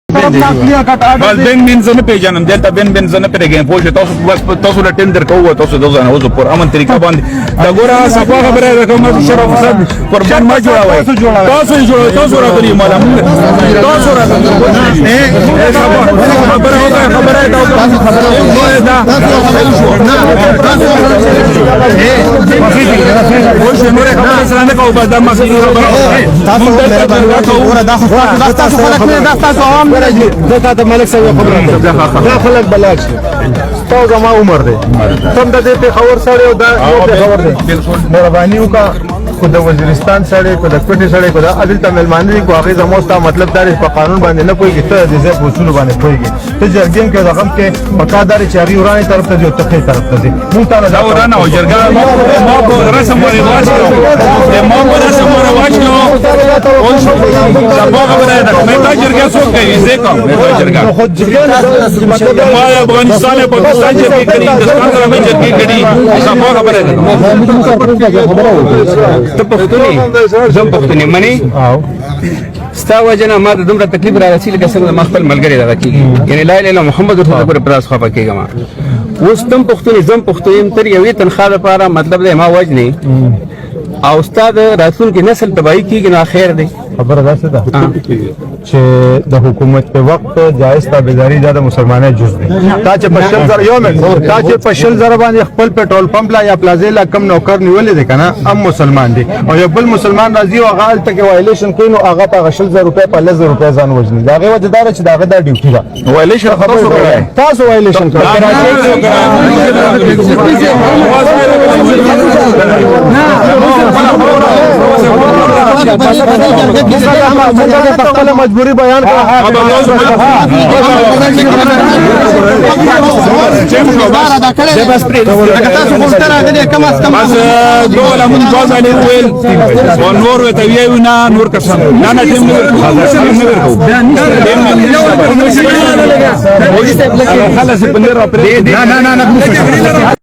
بس بن بن زه نه پیژنم، دلته بن بن زه نه پیژنم. پوه شئ تاسو، بس تاسو له ټیم درکوو، تاسو د ځان اوس پر امن طریقه باندې دا ګوره صفا خبره ده. کوم شرف فساد قربان ما جوړوي، تاسو یې جوړوي، تاسو راغلي مالا، تاسو راغلي. خبره وکړه، خبره دا دا پوه شئ، نورې خبرې سره نه کوو. بس دا مسله خبره تاسو ګوره، دا خو تاسو خلک نه، دا تاسو عوام نه دي. زه تا ته ملک صاحب خبره، دا خلک بلاک شي. ستا زما عمر دی، تم د دې پېښور سړی او دا یو پېښور دی. مهرباني وکړه، خو د وزیرستان سړی، کو د کوټې سړی، کو د عدل ته مېلمانه دي، کو هغې زموږ ستا مطلب دا دی په قانون باندې نه پوهېږي، ته د ځای په اصولو باندې پوهېږي. ته جرګې کې د غم کې پکار دا دی چې هغې ورانې طرف ته ځي او ته ښې طرف ته ځې. مونږ تا نه دا ورانه او جرګه ما په رسم و رواج کې، ما په رسم و رواج کې صفا خبره ده. مې دا جرګه څوک کوي؟ زه کوم دا جرګه. ما افغانستان او پاکستان جرګې کړي، هندوستان سره مې جرګې کړي. صفا خبره ده. ته پښتوني، زه پښتوني منی. ستا وجنه ما ته دومره تکلیف را رسي لکه څنګه ما خپل ملګری دغه کېږي، یعنی لا اله الا محمد رسول الله پورې پراس خفه کېږم. اوس تم پښتوني، زم پښتون یم، تر یوې تنخواه لپاره مطلب دی ما وجنې او ستا د راتلونکي نسل تباهي کېږي، نو خیر دی. خبره داسې ده چې د حکومت په وخت جایز تابعداري دا د مسلمانۍ جز دی. تا چې په 20,000، یو منټ، تا چې په 20,000 باندې خپل پټرول پمپ لا یا پلازې لا کم نوکر نیولې دی کنه، ام مسلمان دی، او یو بل مسلمان راځي او هغه هلته کې وایلیشن کوي، نو هغه په هغه 20,000 روپۍ په 10,000 روپۍ ځان وژني. د هغې وجه دا ده چې د هغه دا ډیوټي ده. وایلیشن تاسو کړی، تاسو وایلیشن کړی. موږ په خپله مجبوري بیان کړه. بس دوه لمون دوه ځلې وویل او نور ورته ویو نه نور کسان نه نه ټیم نه ورکوو، ټیم نه ورکوو، ټیم نه. خلاص په نه را پرې. نه نه نه نه.